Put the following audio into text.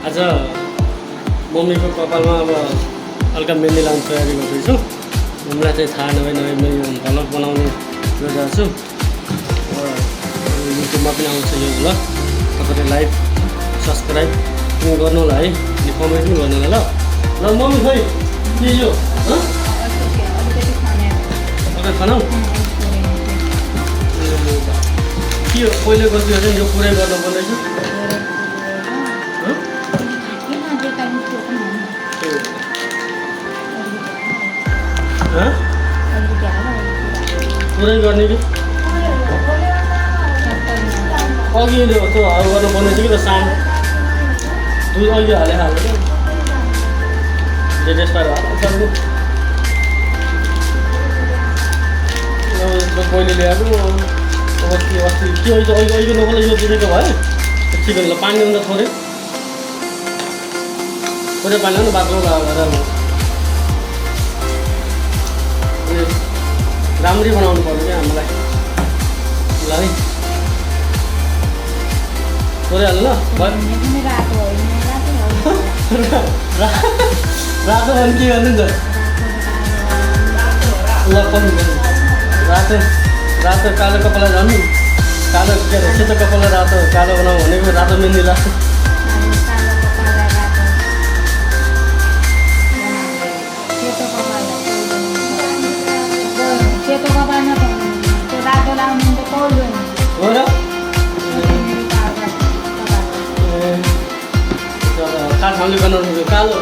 आज मम्मीको कपालमा अब हल्का मेहन्दी लाउने तयारी गर्दैछु। मम्मीलाई चाहिँ थाहा नभए भ्लग बनाउने गरिरहेको छु। युट्युबमा पनि आउँछ यो भ्लग। तपाईँले लाइक सब्सक्राइब पनि गर्नु होला है, अनि कमेन्ट पनि गर्नु होला। ल मम्मी खै के यो तपाईँ खाना के हो पहिले गर्थ्यो भने यो पुरै गर्नु पर्दैछ। पुरै गर्ने कि अघि त्यो हाउ गर्नु पर्ने थियो कि त सानो दुध अघि हाले हाल्यो त्यसबाट हाल्नु पहिले ल्याएको अस्ति के अहिले नकल यो दिएको भयो चिकन पानी हुन्छ थोरै पानी हो नि बाथरुम लगाएर राम्ररी बनाउनु पर्यो क्या हामीलाई ल है थोरै हाल्नु ल रातो भने के गर्नु नि त ल रातो रातो कालो कपाल जानु कालो के अरे सेतो कपाल रातो कालो बनाऊ भनेको रातो मेहन्दी लाग्छ। हो र काठ हामीले बनाउनु कालो